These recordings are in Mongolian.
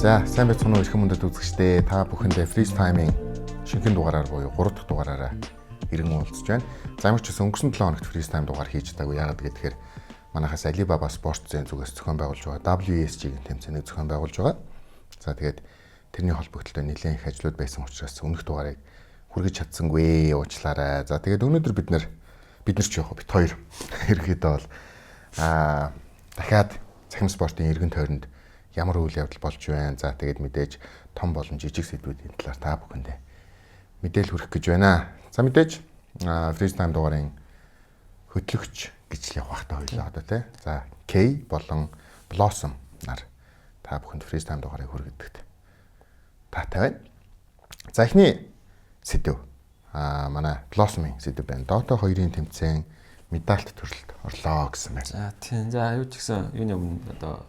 За, сайн байцгаана уу, эрхэм хүндэт үзэгчдээ. Та бүхэндээ Freeze Time-ийн шинэхэн дугаараар буюу 3 дахь дугаараараа иргэн уулзж байна. За, ямар ч гэсэн өнгөрсөн 7 хоногт Freeze Time дугаар хийж чадаагүй. Яагаад гэхээр манайхаас Alibaba Sports зэн зүгээс зохион байгуулж байгаа WESG-ийн тэмцээнийг зохион байгуулж байгаа. За, тэгээд тэрний холбогдлолтой нэлээд их ажлууд байсан учраас өмнөх дугаарыг хүргэж чадсангүй, уучлаарай. За, тэгээд өнөөдөр бид нар ч яг бит хоёр ерөөхдөө бол дахиад цахим спортын эргэн тойронд ямар үйл явдал болж байна. За, тэгээд мэдээж том болон жижиг сэдвүүдийн талаар та бүхэндээ мэдээлэл хүргэх гэж байна. За, мэдээж Freeze Time дугаарын хөтлөгч гэж л явах та хоёлаа одоо, тий. За, K болон Blossom нар та бүхэнд Freeze Time дугаарыг хүргэдэгт таатай байна. За, эхний сэдэв манай Blossom-ын сэдэв байна. Dota 2-ын тэмцээн медальт төрөлд орлоо гэсэн байна. За, тийм. За, юу ч гэсэн юуны өмнө одоо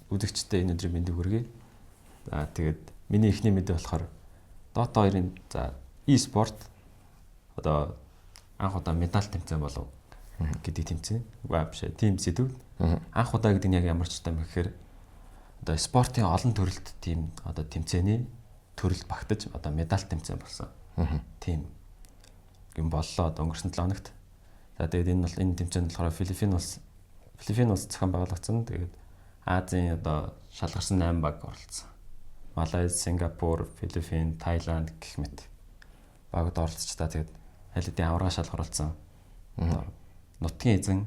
үзэгчтэй энэ өдрийн мэндийг хүргэе. За, тэгээд миний эхний мэдээ болохоор Dota 2-ын за e-sport одоо анх удаа медаль тэмцээн болов гэдэг тэмцээн. Үгүй биш ээ. Тим сэдэв. Анх удаа гэдэг нь яг ямар ч юм гэхээр одоо спортын олон төрөлт тийм одоо тэмцээний төрөлд багтаж одоо медаль тэмцээн болсон. Тийм юм боллоо одоо өнгөрсөн 7 хоногт. За, тэгээд энэ бол энэ тэмцээнд болохоор Филиппин улс зохион байгуулагдсан. Тэгээд Азийн одоо шалгарсан 8 баг оролцсон. Малайз, Сингапур, Филиппин, Таиланд гэх мэт багууд оролцож та, тэгээд аль хэдийн аварга шалгаруулсан. Одоо нутгийн эзэн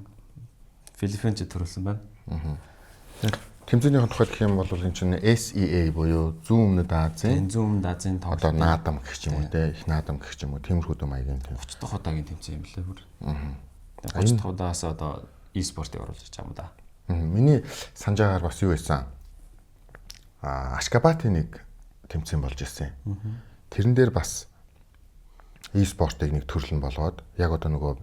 Филиппин ч төрүүлсэн байна. Тэмцээнийхэн тухай гэх юм бол энэ чинь SEA буюу Зүүн Өмнөд Азийн Энэ Зүүн Өмнөд Азийн одоо наадам гэх юм уу, те, их наадам гэх юм уу, тиймэрхүү маягийн тийм. 30 дахь удаагийн тэмцээн юм лээ бүр. 30 дахь удаас одоо e-спортыг оруулж ирж байгаа юм да. Миний санаж байгаагаар бас юу байсан? Ашгабатын нэг тэмцээн болж ирсэн. Тэрэн дээр бас e-спортыг нэг төрөл нь болгоод яг одоо нөгөө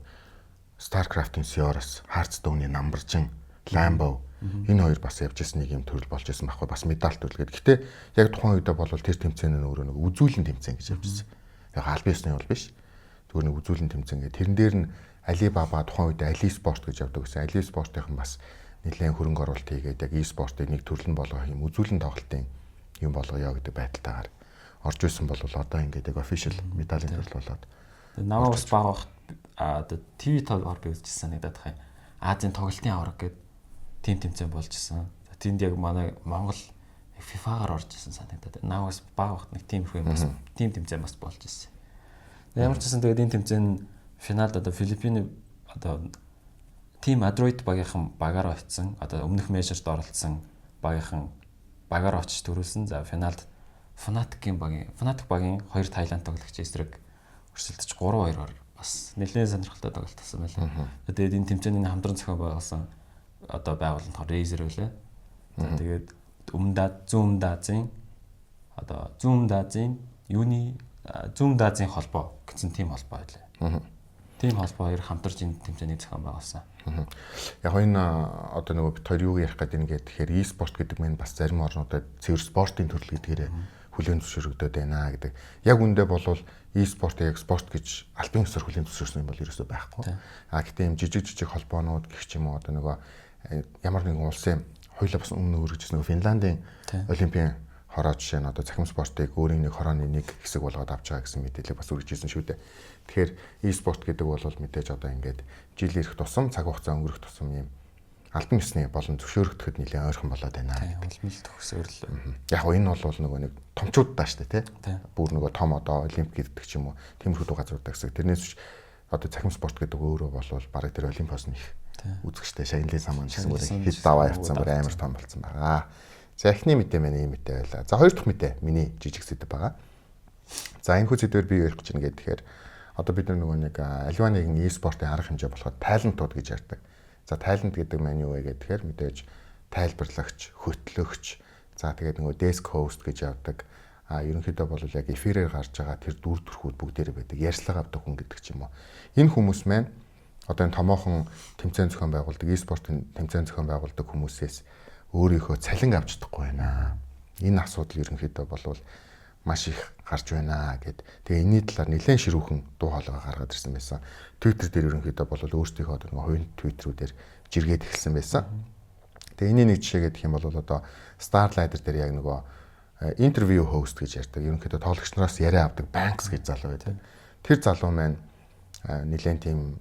StarCraft-ын CR-ос Hearthstone-ы Намбаржин, Lambo энэ хоёр бас явж исэн нэг юм төрөл болж исэн байхгүй, бас медаль төрөл гэдэг. Гэтэ яг тухайн үедээ бол тэр тэмцээн нь өөрөө нэг үзүүлэн тэмцээн гэж явж исэн. Яг аль биесны бол биш. Зүгээр нэг үзүүлэн тэмцээн гэдэг. Тэрэн дээр нь Alibaba, тухайн үед Ali Sport гэж явдаг гэсэн. Ali Sport-ийнхан бас нэлээд хөрөнгө оруулалт хийгээд яг e-спортыг нэг төрөл нь болгох юм үзүүлэн тоглолтын юм болгоё гэдэг байдалтайгаар орж исэн бол одоо ингээд яг official медалийн төрөл болоод. Намайг бас бага багт одоо TV тоогоор би үзчихсэн санагдаад байгаа юм. Азийн тоглолтын аварга гэдэг тим тэмцээн болж исэн. Тэнд яг манай Монгол FIFA-гаар орж исэн санагдаад. Намайг бас бага багт нэг тиймэрхүү юм бас тим тэмцээн бас болж исэн. Ямар ч гэсэн тэгээд энэ тэмцээн финалд одоо Филиппиний одоо Team Adroit багийнхан багаар очсон. Одоо өмнөх major-т оролцсон багийнхан багаар очиж төрүүлсэн. За, финалд Fnatic багийн хоёр Таиланд тоглогч эсрэг өрсөлдөж 3-2-оор бас нэлээд сонирхолтой тоглолт болсон байлаа. Тэгээд энэ тэмцээний хамтран зохион байгуулсан одоо байгууллагын Razer байлаа. За, тэгээд өмнөд Зүүн Өмнөд Азийн одоо Зүүн Өмнөд Азийн юуны Зүүн Өмнөд Азийн холбоо гэсэн тийм холбоо байлаа. Тийм холбоо хоёр хамтарч энэ тэмцээнийг зохион байгуулсан. Яг энэ одоо нөгөө бит хоёр юу ярих гэдэг нь гэхээр e-спорт гэдэг нь бас зарим орнуудад цэвэр спортын төрөл гэдгээрээ хүлээн зөвшөөрөгдөд байна гэдэг. Яг үндэ болвол e-спорт яг спорт гэж албан ёсоор хүлээн зөвшөөрсөн юм бол ерөөсөө байхгүй. А гэтээ юм жижиг жижиг холбоонууд гэх ч юм уу, одоо нөгөө ямар нэгэн улсын хоёлаа бас өмнө өргөжсэн нөгөө Финландын олимпийн хороо жишээ нь одоо цахим спортыг өөрийн нэг хорооны нэг хэсэг болгоод авч байгаа гэсэн мэдээлэл бас үргэлж ирсэн шүү дээ. Тэгэхээр e-спорт гэдэг бол мэдээж одоо ингээд жил ирэх тусам, цаг хугацаа өнгөрөх тусам ийм албан ёсны болон зөвшөөрөгдөхөд нэлээд ойрхон болоод байна. Улам л төгсөөрл. Яг гоо энэ бол нөгөө нэг томчууд даа шүү дээ, тий. Бүр нөгөө том одоо олимп гэдэг ч юм уу, тиймэрхүү газруудаа гэсэн. Тэрнээс биш одоо цахим спорт гэдэг өөрөө болвол бараг тэр олимпоос нь их үзэгчтэй шагналын саман гэсэн бүр хэд даваа явцсан, бүр амар том болцсон байгаа. За, эхний мэдээ маань ийм мэдээ байлаа. За, хоёр дахь мэдээ миний жижиг сэдэв байгаа. За, энэ хүү сэдвээр би ярих гэж байна гэхээр одоо бид нар нөгөө нэг аливаа нэгэн e-спортын арга хэмжээ болоход talent-ууд гэж ярьдаг. За, talent гэдэг маань юу вэ гэхээр мэдээж тайлбарлагч, хөтлөгч, за тэгээд нөгөө desk host гэж явдаг. А ерөнхийдөө бол яг эфирээр гарч байгаа тэр дүр төрхүүд бүгдээрээ байдаг. Ярьцлага авдаг хүн гэдэг ч юм уу. Энэ хүмүүс маань одоо энэ томоохон тэмцээн зохион байгуулдаг, e-спортын тэмцээн зохион байгуулдаг хүмүүсээс өөрийнхөө цалин авч чадахгүй байна. Энэ асуудал ерөнхийдөө болвол маш их гарч байна гэд. Тэгээ энэний талаар нэлээд ширүүхэн дуу хоолой гаргаад ирсэн байсан. Twitter дээр ерөнхийдөө бол өөрсдийнхөө одоо нэг хувийн Twitter-үүдээр жиргээд эхэлсэн байсан. Тэгээ энэний нэг жишээ гэх юм бол одоо Star Ladder дээр яг нөгөө Interview host гэж ярьдаг. Ерөнхийдөө тоглогч нараас яриа авдаг Banks гэж залуу байдаг. Тэр залуу маань нэлээд тийм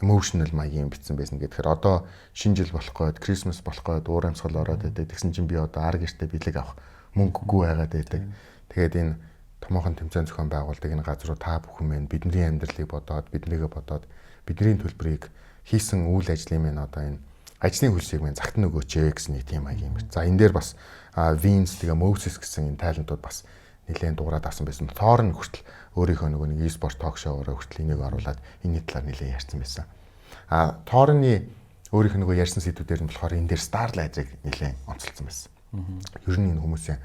emotional маягийн бичсэн байсан гэхээр одоо шинэ жил болох гээд, Christmas болох гээд, уур амьсгал ороод байдаг. Тэгсэн чинь би одоо ар гэртээ бэлэг авах мөнгөгүй байгаад байдаг. Тэгээд энэ томоохон тэмцээн зохион байгуулдаг энэ газруу та бүхэн мэн бидний амьдралыг бодоод, биднийгээ бодоод, бидний төлбөрийг хийсэн үйл ажлын мэн одоо энэ ажлын хөлсийг мэн загтан өгөөч гэсэн нэг тийм маягийн юм. За, энэ дээр бас Vince, тэгээ Moses гэсэн энэ talent ууд бас нэлээд дуурайд авсан байсан. Thorin хүртэл өөрийнхөө нөгөө нэг e-sport talk show-ороо хүртэл энийг оруулаад энэний талаар нэлээд ярьсан байсан. А Thorin-ы өөрийнх нь нөгөө ярьсан сэдвүүдээр нь болохоор энэ дээр Star Ladder-ыг нэлээд онцолцсон байсан. Ер нь энэ хүмүүсийн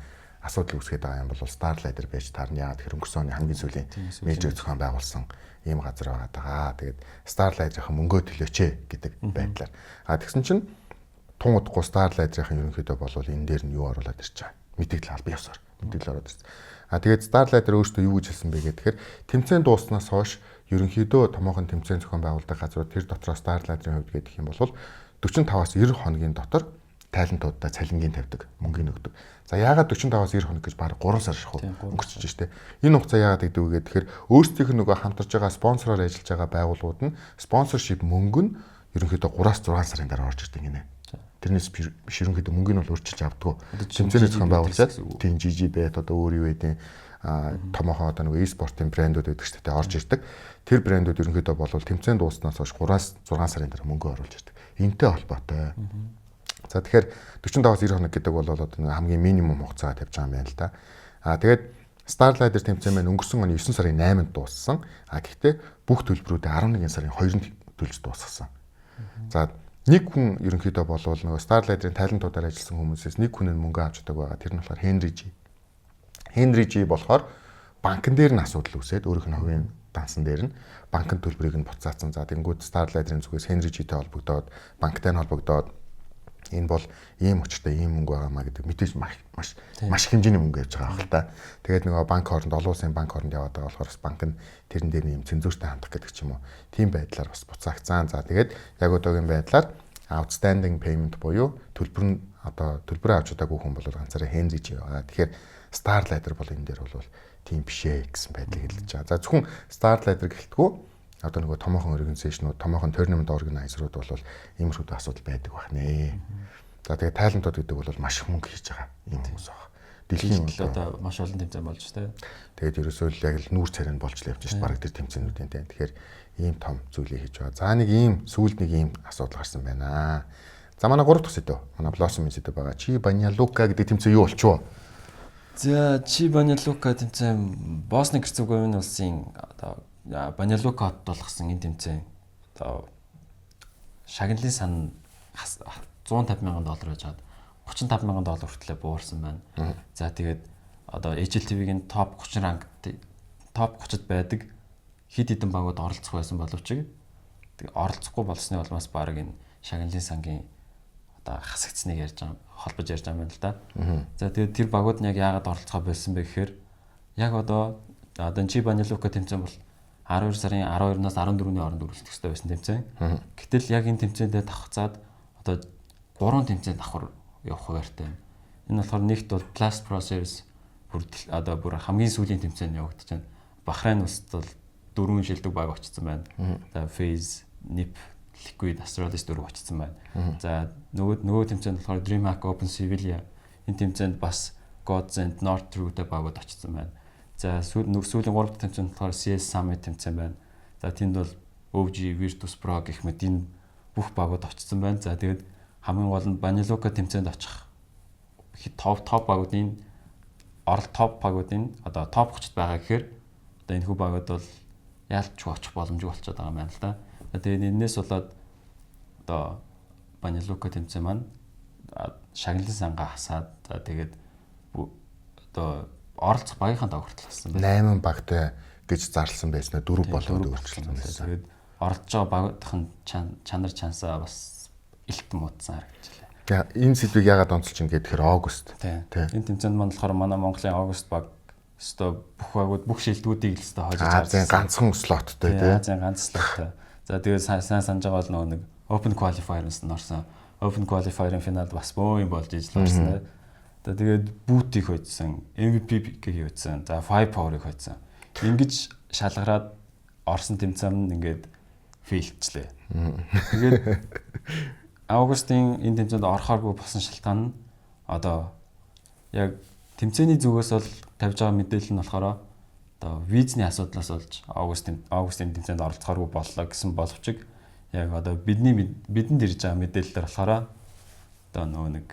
асуудал үүсгээд байгаа юм бол Star Ladder байж таарна. Яагаад тэгэхээр өнгөрсөн оны хамгийн сүүлийн major зохион байгуулсан ийм газар байгаа даа. Тэгээд Star Ladder-ийн мөнгөө төлөөч гэдэг байдлаар. А тэгсэн чинь тун удахгүй Star Ladder-ийн ерөнхийдөө болвол энэ дээр нь юу оруулаад ирж байгаа. Мэдээлэл, албан ёсоор мэдээлэл ороод ирсэн. А тэгээд Star Ladder өөртөө юу гэж хэлсэн бэ гэхээр тэмцээн дууснаас хойш ерөнхийдөө томоохон тэмцээн зохион байгуулдаг газрууд, тэр дотроо Star Ladder-ийн хувьд гэх юм бол 45-аас 90 хоногийн дотор talent уудаа цалингийн тавьдаг, мөнгөний өгдөг. За, яагаад 45-аас 90 хоног гэж баг 3 сар шахуу өнгөрчөж штэ. Энэ хугацаа яагаад гэдэг вэ гэхээр өөрсдийнх нь нөгөө хамтарч байгаа спонсороор ажиллаж байгаа байгууллагууд нь sponsorship мөнгө нь ерөнхийдөө 3-аас 6 сарын дараа орж ирдэг гинэ. Тэрнээс биш ерөнхийдөө мөнгөний бол өөрчилж авдаггүй. Тэмцээний зохион байгуулчаад тийм GG Bet, одоо өөр юу гэдэг, томоохон одоо нөгөө e-спортын брэндүүд байдаг шүү дээ, орж ирдэг. Тэр брэндүүд ерөнхийдөө болвол тэмцээн дууснаас хойш 3-аас 6 сарын дараа мөнгө оруулж ирдэг. Энтэй холбоотой. За, тэгэхээр 45-аас 90 хоног гэдэг бол одоо нэг хамгийн минимум хугацаа тавьж байгаа юм байна л да. А тэгээд Star Ladder тэмцээн маань өнгөрсөн оны 9 сарын 8-нд дууссан. А гэхдээ бүх төлбөрүүдээ 11 сарын 2-нд төлж дуусгасан. За, нэг хүн ерөнхийдөө болвол нөгөө Star Ladder-ын talent уудаар ажилласан хүмүүсээс нэг хүн нь мөнгө авч чаддаг байгаа. Тэр нь болохоор Henry G. Henry G болохоор банкн дээр нь асуудал үүсээд, өөрийнх нь хувийн дансан дээр нь банкны төлбөрийг нь буцаацсан. За, тэгэнгүүт Star Ladder-ын зүгээс Henry G-тэй холбогдоод, банктай нь холбогдоод, энэ бол ийм учиртай ийм мөнгө байгаа маа гэдэг мэдээж маш маш маш их хэмжээний мөнгө явж байгаа хэл та. Тэгээд нөгөө банк хооронд, олон улсын банк хооронд яваад байгаа болохоор бас банк нь тэрэн дээр ийм цензуртай хандах гэдэг ч юм уу. Тийм байдлаар бас буцаагцсан. За, тэгээд яг одоогийн байдлаар outstanding payment буюу төлбөр нь одоо төлбөрөө авч чадаагүй хүн бол ганцаараа Henry G байгаа. Тэгэхээр Star Ladder бол энэ дээр бол тийм биш ээ гэсэн байдлыг хэлж байгаа. За, зөвхөн Star Ladder гэлтгүү одоо нөгөө томоохон organization ууд, томоохон tournament organizer-ууд бол иймэрхүү асуудал байдаг байх нэ. За, тэгээ talent ууд гэдэг бол маш их мөнгө хийж байгаа юм хүмүүс баг. Дэлхийн одоо маш олон тэмцээн болж тээ. Тэгээд ерөөсөө л яг л нүүр царайнд болж л явж шít баг тэр тэмцээнүүдийн тээ. Тэгэхээр ийм том зүйлийг хийж байгаа. За, нэг ийм сүүлд нэг ийм асуудал гарсан байна. За, манай 3 дахь сэдэв. Манай Blossom сэдэв байгаа. Чи Баня Лука гэдэг тэмцээн юу болчихвоо? За, Чи Баня Лука тэмцээн Босни Герцеговина улсын одоо Баня Лука хотод болгосон энэ тэмцээн одоо шагналын сан 150 мянган доллар байж хаад 35 мянган доллар хүртлээр буурсан байна. За, тэгээд одоо HLTV-ийн топ 30 rank, топ 30-д байдаг хэд хэдэн багууд оролцох байсан боловч тэг оролцохгүй болсны улмаас баг энэ шагналын сангийн одоо хасагдсныг ярьж байгаа, холбож ярьж байгаа юм байна л да. За, тэгээд тэр багууд нь яг яагаад оролцохоо болсон бэ гэхээр яг одоо Чи Баня Лука тэмцээн бол 12 сарын 12-наас 14-ний хооронд үргэлжлэх ёстой байсан тэмцээн. Гэтэл яг энэ тэмцээндээ давхцаад одоо 3 тэмцээн давхар явах хуваартай. Энэ болохоор нэгт бол Blast Pro Series, бүр одоо бүр хамгийн сүүлийн тэмцээн явагдаж байна. Бахрайн улсад бол дөрвөн шилдэг баг очсон байна. За, FaZe, NIP, Liquid, Astralis дөрөв очсон байна. За, нөгөө тэмцээнд болохоор DreamHack Open Sevilla, энэ тэмцээнд бас Godsent, North True-тэй багууд очсон байна. За, сүүлийн 3 дахь тэмцээнд болохоор CS Summit тэмцээн байна. За, тэнд бол OG, Virtus Pro гэх мэт энэ бүх багууд очсон байна. За, тэгээд хамгийн гол нь Баня Лука тэмцээнд очих топ багуудын орол топ багуудын одоо топ 30-д байгаа гэхээр одоо энэ хүү багууд бол яалч очих боломжгүй болчиход байгаа юм байна л да. Тэгээд энэс болоод одоо Баня Лука тэмцээн маань шагналын сангаа хасаад, за, тэгээд одоо оролцох багийнхаа тоо хүртэл хассан байна. 8 багтай гэж зарласан байснаа 4 болоод өөрчлөлт байсан. Тэгээд оролцож байгаа багуудын чанар чансаа бас илт муудсан харагдчихлаа. Энэ сэдвийг яагаад онцолж ин гэхээр August. Тийм. Энэ тэмцээнд маань болохоор манай Монголын August баг өстой бүх багууд, бүх шилдэгүүдийг л өстой хожиж Азийн ганцхан slot той тий. Азийн ганц slot той. За, тэгээд сайн санаж байгаа бол нөгөө нэг Open Qualifier-аас нь орсон. Open Qualifier-ын финалд бас бөө юм болж ижил орсон. За тэгээд Boot-ийг хожсон, MVP-г хожсон, за Five Power-ыг хожсон. Ингэж шалгараад орсон тэмцээн нь ингээд fail члээ. Тэгээд Августын энэ тэмцээнд орохооргүй болсон шалтгаан нь одоо яг тэмцээний зүгээс бол тавьж байгаа мэдээлэл нь болохоор одоо визний асуудлаас болж августын тэмцээнд оролцохооргүй боллоо гэсэн боловч яг одоо бидний бидэнд ирж байгаа мэдээлэлээр болохоор одоо нөгөө нэг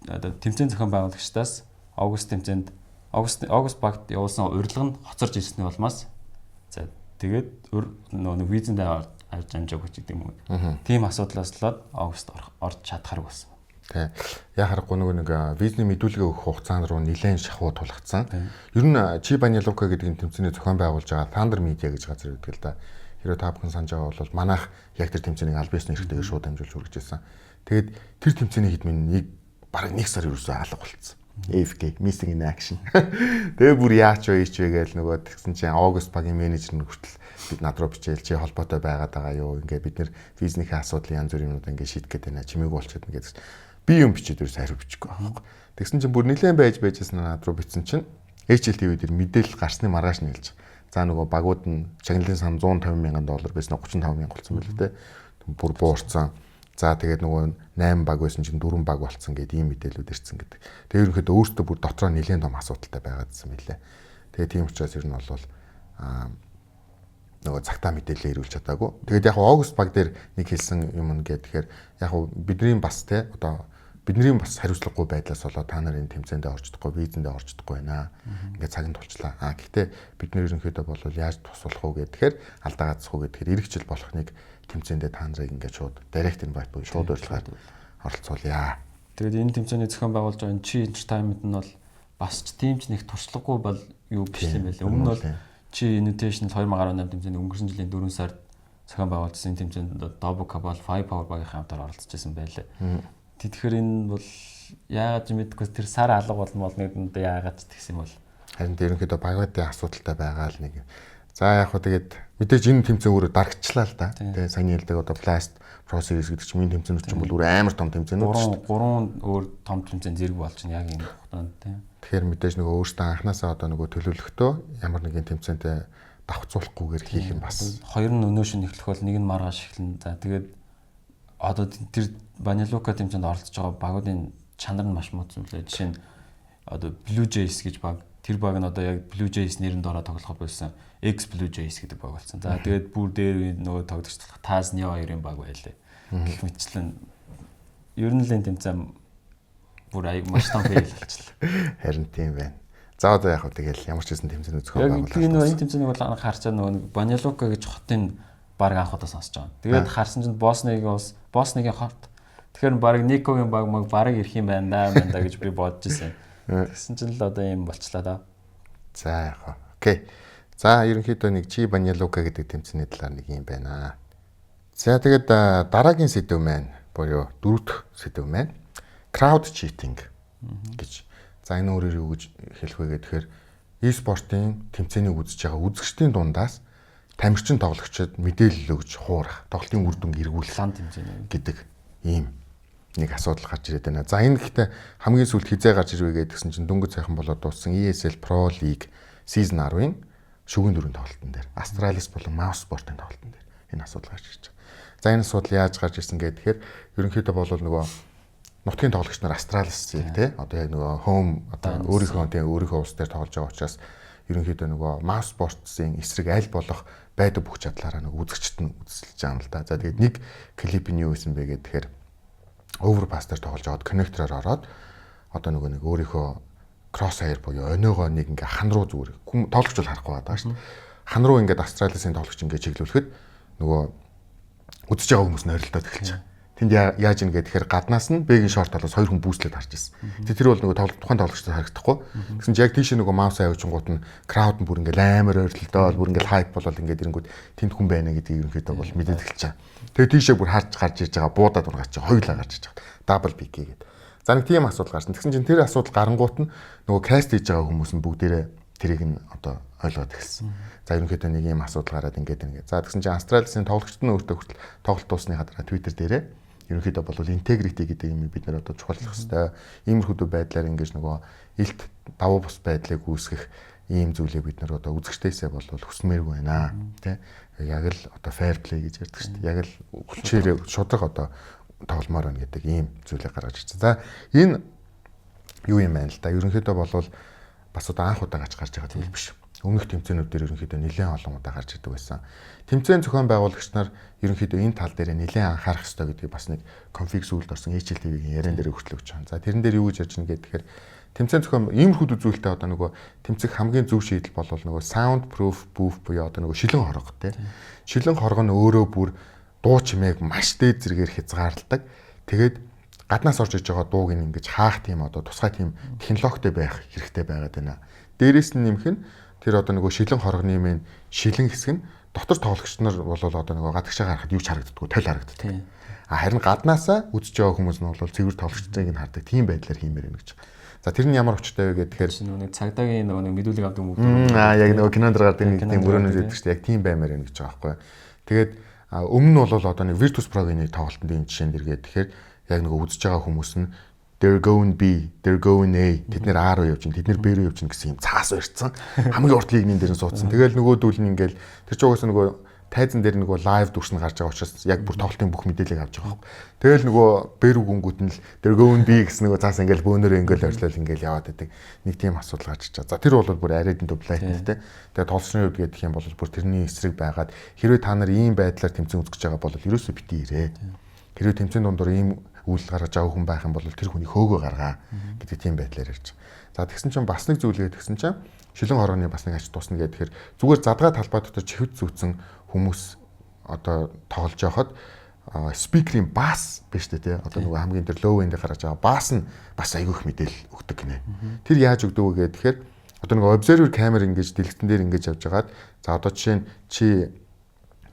одоо тэмцээн зохион байгуулагчдаас август тэмцээнд август багт явуулсан урилга нь хоцорж ирсний улмаас, за тэгээд нөгөө нэг визэндээ авч амжаагүй ч гэдэг юм уу. Тийм асуудлаас болоод август орж чадхааргүй болсон. Тэ. Яа харахгүй нөгөө нэг визний мэдүүлгээ өгөх хугацаанд руу нэлээд шахуу тулгацсан. Ер нь Чи Баня Лука гэдэг энэ тэмцээний зохион байгуулж байгаа Thunder Media гэж газар байдаг л да. Хэрвээ та бүхэн санаж байгаа бол манайх яг тэр тэмцээнийг аль биесны эрхтэйгээр шууд дамжуулж хүргэж байсан. Тэгээд тэр тэмцээний хэд минь нэг бараг нэг сар ерөөсөө алга болцсон. AFK, missing in action. Тэгээ бүр яач вэ ийч вэ гээл нөгөө тэгсэн чинь August багийн менежер нь хүртэл бид над руу бичээл, чи холбоотой байгаад байгаа юу, ингээ бид нэр визнийхээ асуудлын янз бүрийн юмнууд ингээ шийдэх гээд байна, чимээгүй болчиход ингээ би юм бичээд ерөөс хариу бичихгүй байхгүй. Тэгсэн чинь бүр нэлээд байж байжсэн над руу бичсэн чинь HLTV дээр мэдээлэл гарсны маргааш нь хэлж. За нөгөө багууд нь шагналын сан 150 мянган доллар байсан 35 мянга болсон байлээ те. Бүр буурсан. За тэгээд нөгөө 8 баг байсан чинь 4 баг болцсон гэдэг ийм мэдээлүүд ирсэн гэдэг. Тэгээд ерөнхийдөө өөртөө бүр дотроо нэлээд том асуудалтай байгаадсан мэлээ. Тэгээд тийм учраас ер нь бол нөгөө цагтаа мэдээлэл ирүүлж чадаагүй. Тэгээд яг August баг дээр нэг хэлсэн юм нь гэхээр яг бидний бас те одоо бидний бас хариуцлагагүй байдлаас болоод та нар энэ тэмцээндээ орж чадахгүй, визэндээ орж чадахгүй байна. Ингээд цаг нь тулчлаа. А гэхдээ бид нэр ерөнхийдөө бол яаж тусвалах уу гэхээр алдаа гацах уу гэхээр ирэх жил болох нэг тэмцээндээ та нарыг ингээд шууд direct invite буюу шууд урилгаар оролцуулъя. Тэгээд энэ тэмцээний зохион байгуулж байгаа энэ Чи Entertainment нь бол бас ч тийм ч нэг туршлагагүй бол юу биш юм байлээ. Өмнө нь бол Чи Invitational 2018 тэмцээний өнгөрсөн жилийн 4 сард зохион байгуулсан энэ тэмцээнд Double Cabal, Five Power багийн хамтаар оролцож байсан байлээ. Тэгэхээр энэ бол яагаад ч мэдэхгүй тэр сар алга болно бол нэг нь яагаад ч тэгсэн юм бол. Харин ерөнхийдөө багуудын асуудалтай байгаа л нэг. За яг хөө тэгээд мэдээж энэ тэмцээн өөрөө дарагчлаа л да. Тэгээ саяны хэлдэг одоо Blast Pro Series гэдэг чинь энэ тэмцээнүүд чинь бол өөр амар том тэмцээнүүд шүү дээ. Гурван өөр том тэмцээн зэрэг болж байна яг энэ хугацаанд тийм. Тэгэхээр мэдээж нөгөө өөртөө анханасаа одоо нөгөө төлөвлөлтөө ямар нэгэн тэмцээнтэй давхцуулахгүйгээр хийх нь бас хоёр нь өнөө шин эхлэх бол нэг нь маргааш эхлэн. За тэгээд одоо тэр Баня Лука тэмцээнд оролцож байгаа багуудын чанар нь маш муу юм лээ. Жишээ нь одоо Blue Jays гэж баг, тэр баг нь одоо яг Blue Jays нэрэнд ороо тоглох болсон. X Blue Jays гэдэг баг болсон. За тэгээд бүр дээр нөгөө тоглогч болох Taz Neo хоёрын баг байлээ. Гэх мэтчлэн ер нь л энэ тэмцээн бүр аяг маш том fail болчихлоо. Харин тийм байна. За одоо яг хөө тэгэл ямар ч гэсэн тэмцээн зохион байгуулалт. Яг нөгөө энэ тэмцээнийг бол анх харчаа нөгөө нэг Баня Лука гэж хотын баг анх удаа сонсож байгаа. Тэгээд харсан чинь Босныгийн улс, Босныгийн хот. Тэгэхээр баг Никогийн баг маг бараг ирэх юм байна да гэж би бодож ирсэн. Тэгсэн чинь л одоо юм болчлаа да. За яг хөө. Окей. За ерөнхийдөө нэг Чи Баня Лука гэдэг тэмцээний талаар нэг юм байна. За тэгээд дараагийн сэдэв маань буюу дөрөв дэх сэдэв маань crowd cheating гэж. За энэ өөрөөр юу гэж хэлэх вэ гэхээр e-спортын тэмцээнийг үзэж байгаа үзэгчдийн дундаас тамирчин тоглогчид мэдээлэл өгч хуурах, тоглолтын үр дүнг эргүүлэх лан тэмцээн гэдэг ийм нэг асуудал гарч ирээд байна. За энэ гэхдээ хамгийн сүүлд хизээ гарч ирвэ гэдгсэн чинь дөнгөж сайхан болоод дууссан ESL Pro League Season 10-ын шүгэн дөрвөн тоглолтын дээр Astralis болон Mouse Sport-ын тоглолтын дээр энэ асуудал гарч ирж байгаа. За энэ асуудал яаж гарч ирсэн гэхээр ерөнхийдөө бол нөгөө нутгийн тоглогч нар Astralis-ийг те одоо яг нөгөө home одоо өөрийнхөө тийм өөрийнхөө улс дээр тоглож байгаа учраас ерөнхийдөө нөгөө Mouse Sports-ын эсрэг аль болох байдаг бүх чадлаараа нөгөө үзэгчд нь үзэлж байгаа юм л да. За тэгээд нэг клип нь юу байсан бэ гэхээр overpass дээр тоглож байгаад connector-оор ороод одоо нөгөө нэг өөрийнхөө crosshair буюу ониогоо нэг ингээ хан руу зүгээр тоглогч бол харахгүй байгаа шүү дээ. Хан руу ингээд Astralis-ын тоглогч ингээ чиглүүлэхэд нөгөө үзэж байгаа хүмүүс нь орилдоод эхэлж байгаа. Тэнд яаж ийн гэхээр гаднаас нь B-гийн short талаас хоёр хүн boost лээд харж ирсэн. Тэр бол нөгөө тухайн тоглогчдод харагдахгүй. Тэгсэн чинь яг тийшээ нөгөө mouse авчингууд нь crowd нь бүр ингээл амар ойролдоол бүр ингээл hype болол ингээд ирэнгүүт тэнд хүн байна гэдгийг ерөнхийдөө бол мэдээд эхэлж байгаа. Тэгээ тийшээ бүр харж гарч ирж байгаа буудаад ургаач хоёулаа гарч ирж байгаа. Double peek гэдэг. За нэг тийм асуудал гарсан. Тэгсэн чинь тэр асуудал гарангуут нь нөгөө cast хийж байгаа хүмүүс нь бүгдээрээ тэрийг нь одоо ойлгоод эхэлсэн. За ерөнхийдөө нэг юм асуудал гараад ингээд ингээд. За тэгсэн чинь Astralis-ын тоглогчд нь өөртөө хүртэл тоглолт дуусныхаа дараа Twitter дээрээ Ерөнхийдөө бол integrity гэдэг юм бид нэр одоо чухалчлах хэрэгтэй. Иймэрхүү байдлаар ингэж нөгөө илт давуу бус байдлыг үүсгэх ийм зүйлийг бид нар одоо үзэгчдээсээ бол хүсмээргүй байна, тий. Яг л одоо fair play гэж ярьдаг шүү дээ. Яг л хүчээрээ шудраг одоо тогломоор байна гэдэг ийм зүйлийг гаргаж ирсэн. За, энэ юу юм байна л да. Ерөнхийдөө бол бас одоо анх удаа гарч байгаа зүйл биш. Өмнөх тэмцээнүүд дээр ерөнхийдөө нэлээд олон удаа гарч ирдэг байсан. Тэмцээн зохион байгуулагч нар ерөнхийдөө энэ тал дээр нэлээд анхаарах ёстой гэдгийг бас нэг config сүүлд орсон HLTV-ийн яриан дээр өгтлөө гэж байна. За, тэрэн дээр юу гэж ярьж байна гэхээр тэмцээн зохион иймэрхүү үзүүлэлтээ одоо нөгөө тэмцэх хамгийн зөв шийдэл бол нөгөө sound proof booth буюу одоо нөгөө шилэн хорго, тий. Шилэн хорго нь өөрөө бүр дуу чимээг маш дээд зэрэгээр хязгаарладаг. Тэгээд гаднаас орж иж байгаа дууг ингэж хаах тийм одоо тусгай тийм технологитой байх хэрэгтэй байгаад байна. Дээрээс нь нэмэх нь тэр одоо нөгөө шилэн хоргоны мэн шилэн хэсэг нь дотор тоглогч нар бол одоо нөгөө гадагшаа гарахад юу ч харагддаггүй, тол харагддаг. А харин гаднаасаа үзэж байгаа хүмүүс нь бол цэвэр тоглогчдыг нь хардаг тийм байдлаар хиймээр байна гэж. За, тэр нь ямар учиртай вэ гэхээр нөгөө нэг цагдаагийн нөгөө нэг мэдүүлэг авдаг мөрөө. Аа, яг нөгөө кинонд гардаг нэг тийм мөрөөнөөс өгдөг шүү дээ. Яг тийм баймаар байна гэж байгаа байхгүй. Тэгээд өмнө нь бол одоо нэг Virtus Pro-гийн нэг тоглолтод энэ жишээн дэргээд, тэгэхээр яг нөгөө үзэж байгаа хүмүүс нь "They're going B, they're going A", тэд нэр A руу явж чинь, тэд нэр B руу явж чинь гэсэн юм цаас барьцсан. Хамгийн урт лигний дээр нь суудсан. Тэгэл нөгөөдүүл нь ингээл тэр чинь угаасаа нөгөө тайзан дээр нөгөө live дүрс нь гарч байгаа учраас яг бүр тоглолтын бүх мэдээллийг авч байгаа байхгүй. Тэгэл нөгөө B рүү гүнгүүт нь л "They're going B" гэсэн нөгөө цаас ингээл бөөнөрөө ингээл орилол ингээл яваад байдаг. Нэг тийм асуудал гарч иж байгаа. За, тэр бол бүр арай дэндүү blatant, те. Тэгээ тоглолтын хувьд гэх юм бол бүр тэрний эсрэг байгаад, хэрвээ та нар ийм байдлаар тэмцээн үзэж байгаа бол ерөөсөө битгий ирээ. Хэрвээ тэмцээн дундуур ийм үйлдэл гаргаж байгаа хүн байх юм бол тэр хүний хөөгөө гаргаа гэдэг тийм байдлаар ярьж байгаа. За, тэгсэн чинь бас нэг зүйл тэгсэн чинь шилэн хорооны бас нэг ач тусна гэхээр зүгээр задгаа талбай дотор чихвд зүүцэн хүмүүс одоо тоглож байхад speaker-ийн bass биш үү, те, одоо нөгөө хамгийн тэр low end гаргаж байгаа bass нь бас айгүй их мэдээлэл өгдөг гинэ. Тэр яаж өгдөг вэ гэхээр одоо нөгөө observer камер ингэж дэлгэцэн дээр ингэж явж хагаад, за, одоо жишээ нь чи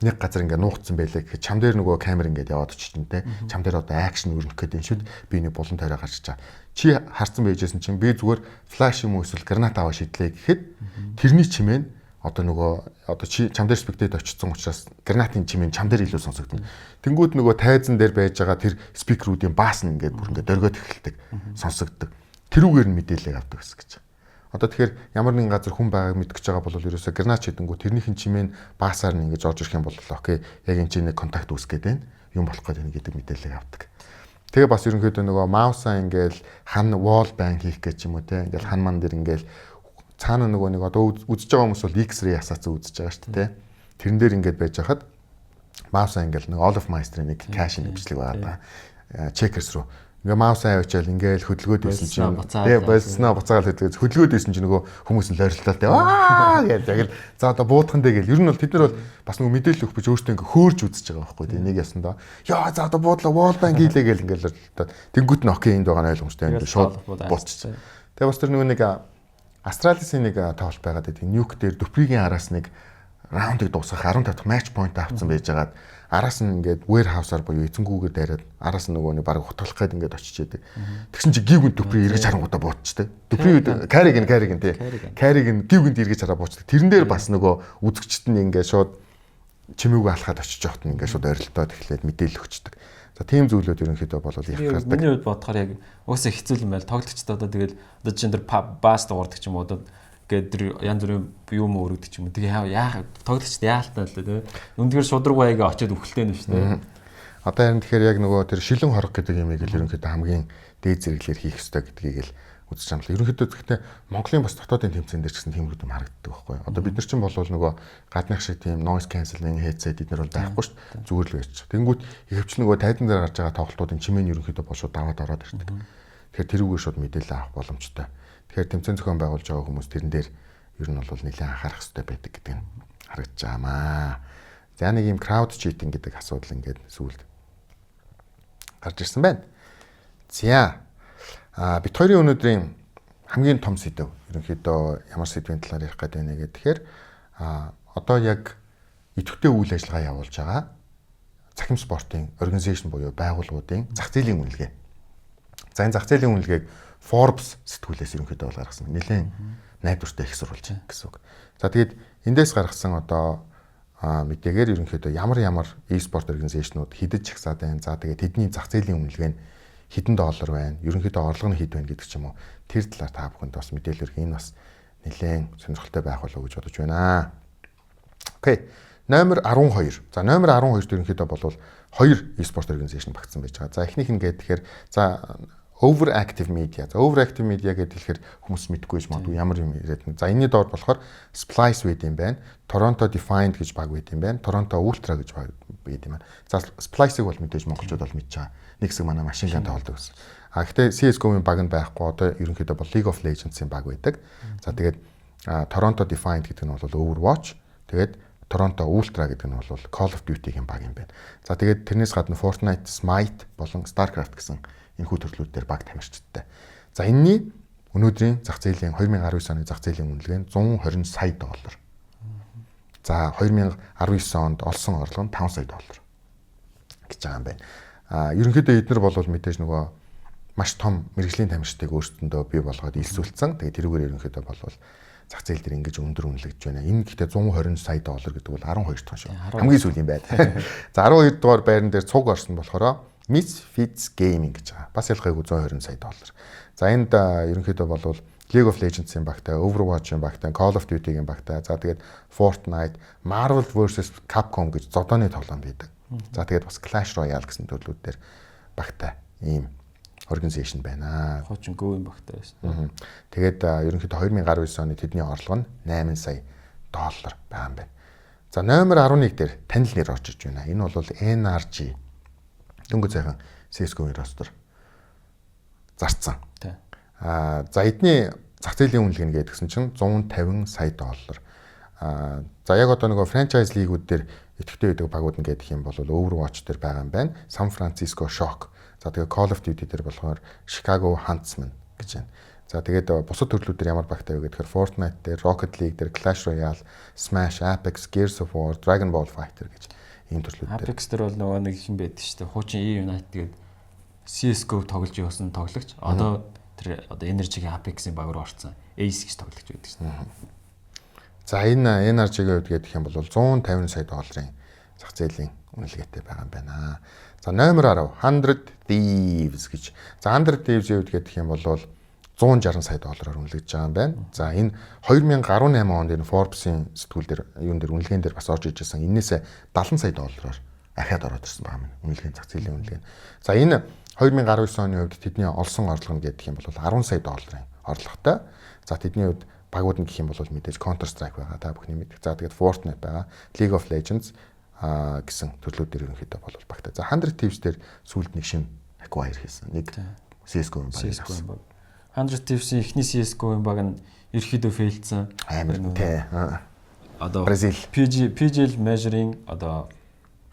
нэг газар ингээ нуугдсан байлаа гэхэд чам дээр нөгөө камер ингээд яваад очиж те, чам дээр одоо action өрнөх гэдэг юм шүүд би нэг булан тойроо гарч чаа. Чи харцсан байжсэн чинь би зүгээр flash юм уу эсвэл гранат аваа шидлээ гэхэд тэрний чимээ нь одоо нөгөө одоо чи чам дээр spectate очсон учраас гранатын чимээ чам дээр илүү сонсогдно. Тэнгүүд нөгөө тайзан дээр байж байгаа тэр speaker үүдийн bass нь ингээд бүр ингээд дөргиод эхэлдэг, сонсогддог. Тэрүүгээр нь мэдээлэл авдаг гэсэн гэж. Одоо тэгэхээр ямар нэгэн газар хүн байгааг мэдгэж байгаа бол ерөөсө гранат шидэнгүү тэрнийхэн чимээ нь bass аар нь ингэж орж ирэх юм бол okay, яг энэ чинь нэг contact үүсгэх гээд байна. Юм болох гээд байна гэдэг мэдээллийг авдаг. Тэгээ бас ерөнхийдөө нөгөө mouse аа ингээл хан wall bang хийх гэж юм уу, те, ингээл хан ман дээр ингээл цаана нөгөө нэг одоо үзэж байгаа хүмүүс бол X-ray асаацсан үзэж байгаа шүү дээ, те. Тэрэн дээр ингээд байж хахад mouse аа ингээл нэг olofmeister-ийн нэг cache нэг бичлэг байгаа да. Checkers руу ингээ mouse аа авчаал ингээл хөдөлгөөд байсан чинь, тий, болсноо буцаагаал хөдөлгөөд хөдөлгөөд байсан чинь нөгөө хүмүүс нь лорилтол, тий, аа гэж яг л за одоо буудхан дээ гэл. Ер нь бол тэд нар бол бас нөгөө мэдээлэл өгөх биш, өөртөө ингээ хөөрж үзэж байгаа байхгүй, тий, нэг ясандаа яа, за одоо буудлаа, wall bang хийлээ гэл ингээл лорилтол. Тэнгүүт нь okay, энд байгаа нь ойлгомжтой, энэ шууд буутчих. Тэгээ бас тэр нөгөө нэг Astralis-ын нэг тоглолт байгаад байдаг. Nuke дээр dupreeh-гийн араас нэг раундыг дуусгах 15 дахь match point авсан байжгаад араас нь ингээд warehouse-аар буюу эзэнгүүгээр дайраад араас нь нөгөө нэг баг утгалах гээд ингээд очиж идэг. Тэгсэн чи гівгүн dupreeh эргэж харангуудаа буутчтэй. dupreeh karrigan karrigan, тий. karrigan гівгүнд эргэж хараа буучдаг. Тэрэн дээр бас нөгөө үзэгчд нь ингээд шууд чимээгүй алхаад очиж явахт нь ингээд шууд орилтоод эхлээд мэдээлэл өгчдөг. За, тийм зүйлүүд ерөнхийдөө бол их гардаг. Миний хувьд бодохоор яг угаасаа хэцүү юм байл. Тоглогчд одоо тэгэл одоо жишээн дээр bass дуурдаг ч юм уу, одоо гээд тэр янз бүрийн юм өргөдөг ч юм уу. Тэгээ яа тоглогчд яалтаа л дээ. Үнэхээр шудраг баягаа очиод үхэлтэй юм шүү дээ. Одоо харин тэгэхээр яг нөгөө тэр шилэн хорог гэдэг юмыг л ерөнхийдөө хамгийн дээд зэрэглэр хийх ёстой гэдгийг л үзэж байгаа юм л. Ерөнхийдөө гэхдээ Монголын бас дотоодын тэмцээн дээр ч гэсэн тиймэрхүү юм харагддаг байхгүй. Одоо бид нар чинь бол нөгөө гадных шиг тийм noise cancelling headset эднэр бол байхгүй шүү дээ. Зүгээр л байж. Тэнгүүт ихэвчлэн нөгөө тайзан дээр гарч байгаа тоглолтуудын чимээ нь ерөнхийдөө бол шууд даваад ороод ирдэг. Тэгэхээр тэрүүгээр шууд мэдээлэл авах боломжтой. Тэгэхээр тэмцээн зохион байгуулж байгаа хүмүүс тэрэн дээр ер нь бол нэлээд анхаарах хэрэгтэй байдаг гэдэг нь харагдаж байгаамаа. За, нэг юм crowd cheating гэдэг асуудал ингээд сүүлд гарч ирсэн байна. За, а бид хоёрын өнөөдрийн хамгийн том сэдэв ерөнхийдөө ямар сэдвийн талаар ярих гэдэг вэ гэхээр одоо яг идэвхтэй үйл ажиллагаа явуулж байгаа цахим спортын organization буюу байгууллагуудын зах зээлийн үнэлгээ. За, энэ зах зээлийн үнэлгээг Forbes сэтгүүлээс ерөнхийдөө бол гаргасан. Нэлээд найдвартай их сурвалж гэсэн үг. За, тэгээд эндээс гаргасан одоо мэдээгээр ерөнхийдөө ямар ямар e-sport organization-ууд хэдэж жагсаад байна. За, тэгээд тэдний зах зээлийн үнэлгээ нь хэдэн доллар байна, ерөнхийдөө орлого нь хэд байна гэдэг ч юм уу. Тэр талаар та бүхэнд бас мэдээлэл өгөх, энэ бас нэлээд сонирхолтой байх болов уу гэж бодож байна. Okay. Номер 12. За, номер 12-т ерөнхийдөө болвол хоёр e-sport organization багтсан байж байгаа. За, эхнийх нь гээд тэгэхээр за Overactive Media. За, Overactive Media гэдэг хэлэхээр хүмүүс мэдэхгүй байж магадгүй, ямар юм яриад байна. За, энэний доор болохоор Splyce байд юм байна. Toronto Defiant гэж баг байд юм байна. Toronto Ultra гэж баг байд юм байна. За, Splyce-ыг бол мэдээж монголчууд бол мэдж байгаа. Нэг хэсэг манай Machine Gun тоглодог гэсэн. А гэхдээ CS:GO-ийн баг нь байхгүй. Одоо ерөнхийдөө бол League of Legends-ийн баг байдаг. За, тэгээд Toronto Defiant гэдэг нь бол Overwatch. Тэгээд Toronto Ultra гэдэг нь бол Call of Duty-гийн баг юм байна. За, тэгээд тэрнээс гадна Fortnite, Smite болон StarCraft гэсэн энэхүү төрлүүд дээр баг тамирчидтай. За, энэний өнөөдрийн зах зээлийн 2019 оны зах зээлийн үнэлгээ нь 120 сая доллар. За, 2019 онд олсон орлого нь 5 сая доллар гэж байгаа юм байна. А ерөнхийдөө эднэр бол мэдээж нөгөө маш том мэргэжлийн тамирчдыг өөрсдөндөө бий болгоод элсүүлсэн. Тэгээд тэрүүгээр ерөнхийдөө болвол зах зээл дээр ингэж өндөр үнэлэгдэж байна. Энэ гэхдээ 120 сая доллар гэдэг бол 12 дахь шүү. Хамгийн сүүлийн байр. За, 12 дугаар байран дээр цуг орсон болохоор Misfits Gaming гэж байгаа. Бас ялгаагүй 120 сая доллар. За, энд ерөнхийдөө болвол League of Legends-ийн багтай, Overwatch-ийн багтай, Call of Duty-гийн багтай. За, тэгээд Fortnite, Marvel vs Capcom гэж зодооны тоглоом байдаг. За, тэгээд бас Clash Royale гэсэн төрлүүд дээр багтай ийм organization байна. Хуучин Go-ийн багтай байсан. Тэгээд ерөнхийдөө 2019 оны тэдний орлого нь 8 сая доллар байгаа юм байна. За, номер 11 дээр танил нэр орж иж байна. Энэ бол NRG. Дөнгөж сайхан CS:GO-ийн roster зарцсан. Аа, за, эдний зах зээлийн үнэлгээ нь гэдгсэн чинь 150 сая доллар. Аа, за, яг одоо нөгөө franchise league-үүд дээр идэвхтэй байдаг багууд нь гэдэг юм бол Overwatch дээр байгаа юм байна. San Francisco Shock. За, тэгээ Call of Duty дээр болохоор Chicago Huntsmen гэж байна. За, тэгээд бусад төрлүүд дээр ямар багтай вэ гэхээр Fortnite дээр, Rocket League дээр, Clash Royale, Smash, Apex, Gears of War, Dragon Ball Fighter гэж ийм төрлүүд дээр. Apex дээр бол нөгөө нэг юм байдаг шүү дээ. Хуучин eUnited тэгээд CS:GO тоглож явсан тоглогч. Одоо тэр одоо NRG-ийн Apex-ийн баг руу орсон. Ace гэж тоглогч байдаг шүү дээ. За, энэ NRG-ийн хувьд гэх юм бол 150 сая долларын зах зээлийн үнэлгээтэй байгаа юм байна. За, номер 10, 100 Thieves гэж. За, 100 Thieves-ийн хувьд гэх юм бол 160 сая доллараар үнэлэгдэж байгаа юм байна. За, энэ 2018 онд энэ Forbes-ийн сэтгүүл дээр, юун дээр, үнэлгээн дээр бас орж иж байсан. Энээсээ 70 сая доллараар ахиад ороод ирсэн байгаа юм. Үнэлгээний зах зээлийн үнэлгээ. За, энэ 2019 оны хувьд тэдний олсон орлого нь гэх юм бол 10 сая долларын орлоготой. За, тэдний хувьд багууд нь гэх юм бол мэдээж Counter Strike байгаа. Та бүхний мэдэх. За, тэгээд Fortnite байгаа. League of Legends гэсэн төрлүүд дээр ерөнхийдөө бол багтай. За, 100 Thieves дээр сүүлд нэг шин acquire хийсэн. Нэг CS:GO баг. Баг. 100 Thieves-ийн эхний CS:GO-ийн баг нь ерөөхдөө fail-дсэн. Амар тий. Одоо Бразил. PG PGL Major-ын одоо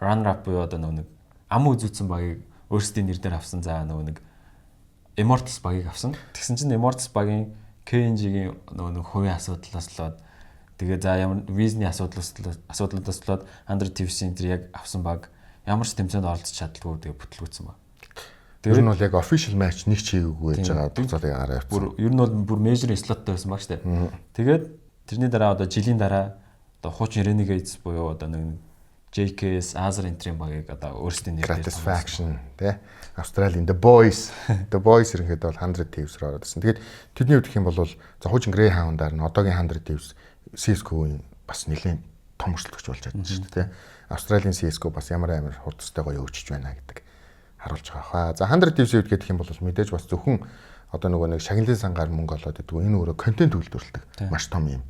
runner up буюу одоо нөгөө нэг ам үзүүлсэн багийг өөрсдийн нэр дээр авсан. За, нөгөө нэг Immortals багийг авсан. Тэгсэн чинь Immortals багийн KNG-гийн нөгөө нэг хувийн асуудлаас болоод, тэгээ за ямар визний асуудлуудаас болоод 100 Thieves-ийн тэр яг авсан баг ямар ч тэмцээнд оролцож чадалгүй, тэгээ бүтлгүүцсэн баг. Тэр нь бол яг official match нэг ч хийгээгүй байж байгаа, буцаалыг гараа явцсан. Бүр ер нь бол бүр major slot-той байсан баг штэ. Тэгээд тэрний дараа одоо жилийн дараа одоо хуучин Renegades буюу одоо нэг JKS, Azar Entry багийг одоо өөрсдийн нэрээр Gratisfaction тий, Австралийн The Boys. The Boys ерөнхийдөө бол 100 Thieves руу ороод ирсэн. Тэгээд тэдний хувьд гэх юм бол за хуучин Greyhound-аар нь одоогийн 100 Thieves CS:GO-ийн бас нэлээд том өрсөлдөгч болж чадсан шүү дээ тий. Австралийн CS:GO бас ямар амар хурдтай гоё хөгжиж байна гэдэг харуулж байгаа хаа. За, 100 Thieves-ийн хувьд гэх юм бол мэдээж бас зөвхөн одоо нөгөө нэг шагналын сангаар мөнгө олоод идэг. Энэ өөрөө контент үйлдвэрлэдэг маш том юм.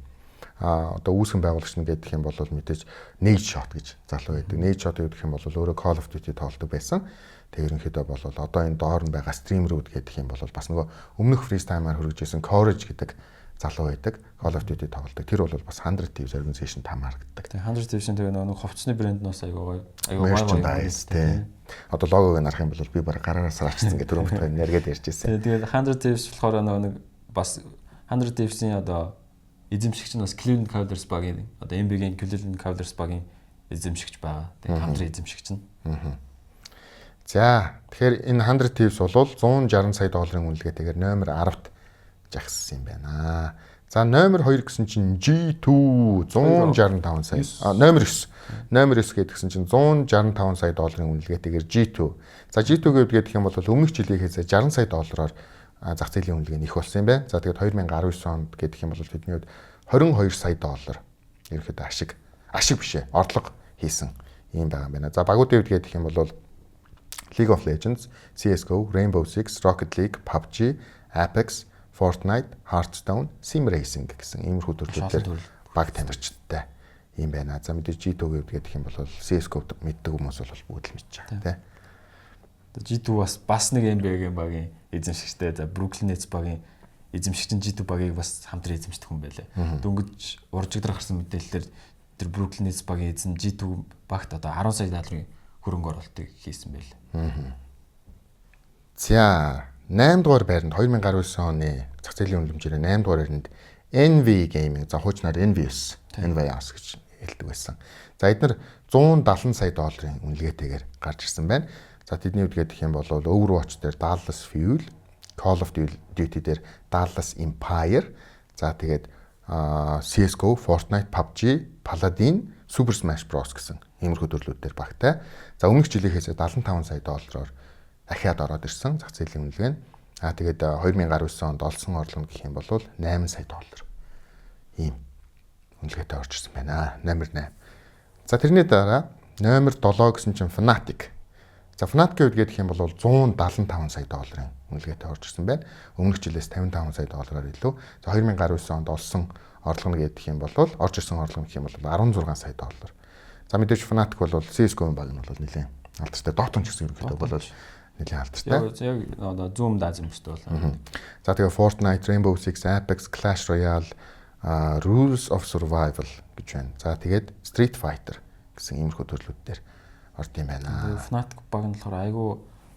А одоо үүсгэн байгуулагч нь гэх юм бол мэдээж Nadeshot гэж залуу байдаг. Nadeshot гэх юм бол өөрөө Call of Duty тоглодог байсан. Тэг ерөнхийдөө бол одоо энэ доор нь байгаа streamer-үүд гэх юм бол бас нөгөө өмнөх freestyle-аар хөргөж исэн Courage гэдэг залуу байдаг. Call of Duty тоглодог. Тэр бол бас 100 Thieves organization хамаардаг. Тэг, 100 Thieves-ийн тэгээ нөгөө хувцсны брэнд нь бас айгүй гоё. Айгүй гоё merchandise тий. Одоо логог нь харах юм бол би баг гараараа сараачсан гэх түрүүн битгай нэргээд ярьж ирсэн. Тэгээд 100 Thieves болохоор нөгөө нэг бас 100 Thieves-ийн одоо эзэмшигч нь бас Cleveland Cavaliers багийн, одоо NBA-гийн Cleveland Cavaliers багийн эзэмшигч байгаа. Тэгээд хамтран эзэмшигч нь. За, тэгэхээр энэ 100 Thieves бол 160 сая долларын үнэлгээтэйгээр номер 10-т жагссан юм байна. За, номер 2 гэсэн чинь G2 165 сая. А, номер 9. Номер 9 гэдгсэн чинь 165 сая долларын үнэлгээтэйгээр G2. За, G2 гэдэг юм бол өмнөх жилийнхээс 60 сая доллараар зах зээлийн үнэлгээ нь их болсон юм байна. За, тэгээд 2019 онд гэдэг юм бол тэдний хувьд 22 сая доллар ерөнхийдөө ашиг, ашиг биш ээ, орлого хийсэн юм байгаа юм байна. За, багуудын хувьд гэх юм бол League of Legends, CS:GO, Rainbow Six, Rocket League, PUBG, Apex, Fortnite, Hearthstone, Sim Racing гэсэн иймэрхүү төрлүүдээр баг тамирчидтай юм байна. За, мэдээж G2-ийн хувьд гэх юм бол CS:GO мэддэг хүмүүс бол бүгд л мэдж байгаа, тий. G2 бас нэг NBA-гийн багийн эзэмшигчтэй. За, Brooklyn Nets багийн эзэмшигч нь G2 багийг бас хамтран эзэмшдэг хүн байлаа. Дөнгөж уржигдрах гарсан мэдээлэлээр тэр Brooklyn Nets багийн эзэн G2 багт одоо 10 сая долларын хөрөнгө оруулалтыг хийсэн байлээ. За, 8 дугаар байранд, 2019 оны зах зээлийн үнэлэмжээр 8 дугаар байранд NV Gaming, за, хуучнаар NVS, NVS гэж хэлдэг байсан. За, эдгээр 170 сая долларын үнэлгээтэйгээр гарч ирсэн байна. За, тэдний хувьд гэх юм бол Overwatch дээр Dallas Fuel, Call of Duty дээр Dallas Empire, за, тэгээд CS:GO, Fortnite, PUBG, Paladin, Super Smash Bros гэсэн иймэрхүү төрлүүд дээр багтай. За, өмнөх жилийнхээс 75 сая доллараар ахиад ороод ирсэн зах зээлийн үнэлгээ нь. Аа, тэгээд 2019 онд олсон орлого гэх юм бол 8 сая доллар. Ийм үнэлгээтэй орж ирсэн байна. Номер 8. За, тэрний дараа номер 7 гэсэн чинь Fnatic. За, Fnatic-ийн хувьд гэх юм бол 175 сая долларын үнэлгээтэй орж ирсэн байна. Өмнөх жилээс 55 сая доллараар илүү. За, 2019 онд олсон орлого нь гэх юм бол, орж ирсэн орлого гэх юм бол 16 сая доллар. За, мэдээж Fnatic бол CS:GO баг нь бол нэлээд алдартай. Dota ч гэсэн ерөнхийдөө бол нэлээд алдартай. Яг одоо Zoom даазмжтай бол. За, тэгээ Fortnite, Rainbow Six, Apex, Clash Royale, Rules of Survival гэж байна. За, тэгээд Street Fighter гэсэн иймэрхүү төрлүүд дээр орд юм байна. Fnatic баг нь болохоор айгүй